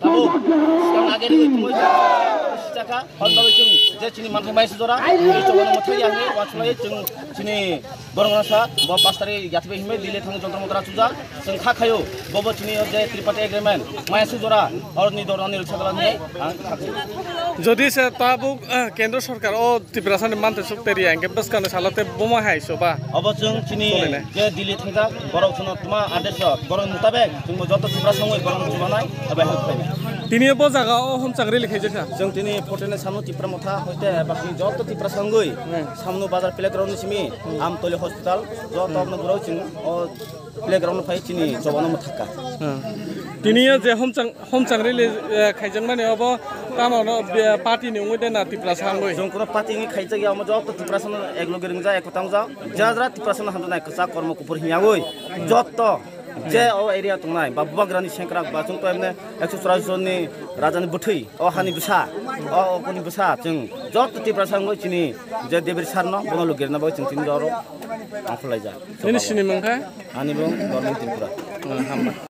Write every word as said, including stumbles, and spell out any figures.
Tabuk, sigang age rwi tongwi sichakha, hwn bagwi chwng je chini manthai mai sujora, chini chobano mwthai ya hwnwi uansukmani chwng chini borok rasa bo pas tarik yathai bai hwnwi Delhi thangwi jontor montor achukjak, chwng kha khaio, bobo chini je Triparty Agreement, mai sujora, orni dorni rwksa glak hwnwi ang kha khaio. Jodi se tabuk, eh, kendro sorkar o Tiprasani manthai suk teri ya, hingke bwskangni salo tei bomo hai soba. Obo chwng chini Chole ne. Je Delhi thangjak, borok chwngno tma adesh rok, borok mutabek chwngbo joto Tiprasa wngwi borok chubanai eba help khlainai. Tini bo jaga o homchang rally khaijak kha. Chwng tini photo ni samno Tipra Motha hoite bakni joto Tiprasa wngwi Hmm. samno bazar playground ni simi Amtoli hospital joto okno borok chwng o playground phai chini chobano mwthakka. Hmm. Tini o je homchang, homchang rally, eh, khaijakmani obo tamo no, eh, party ni wngwi de na Tiprasa wngwi? Chwng kuno party ni khaijak ya, omo joto Tiprasa no ek loge ringjak, ek tang jak. Jara jara Tiprasa no hamjaknai kwchak kormo kupur hinya oi. Joto je o area tongnai ba bubagrani sengkrak ba chwng to emne ekso chwraisi jonni rajani bwthwi o hani bwsa, o okoni bwsa chwng joto Tiprasa wngwi chini je Debir sir no bono loge rwna bagwi chwng tini oro ongkhorlaijak. Nini sini mungkha? Ani bo Dorling Tripura. Hmm, hamba.